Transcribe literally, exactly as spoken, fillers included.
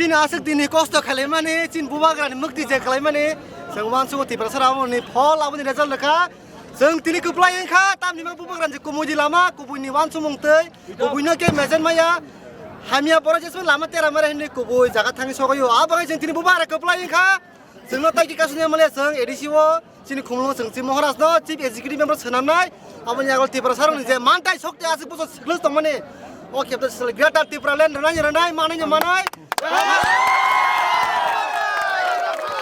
Chini aswk dini kosto khalaimani, chini bubagrani mukti je khalaimani, chwng uansukgo Tiprasa rok aboni phol, aboni result rwkha. Chwng tini kwplai wngkha, tamni ma bubagrani je kumui di lama, kubuini uansukmung twi, kubuino khe mejen maya, hamya borok jesmani lama tera mara hinwi kubui jaga thangwi sogoio. Abo bai chwng tini bubagra kwplai wngkha. Chwngno tai khe kasuni male chwng A D C o chini khumulwngo chwng Chief Maharaj no Chief Executive Member swnamnai. Aboni yago Tiprasa rokni je mantai sokti aswk bwswk swklos tongmani. O khe to Greater Tipraland rwnai rwnai manai no manai.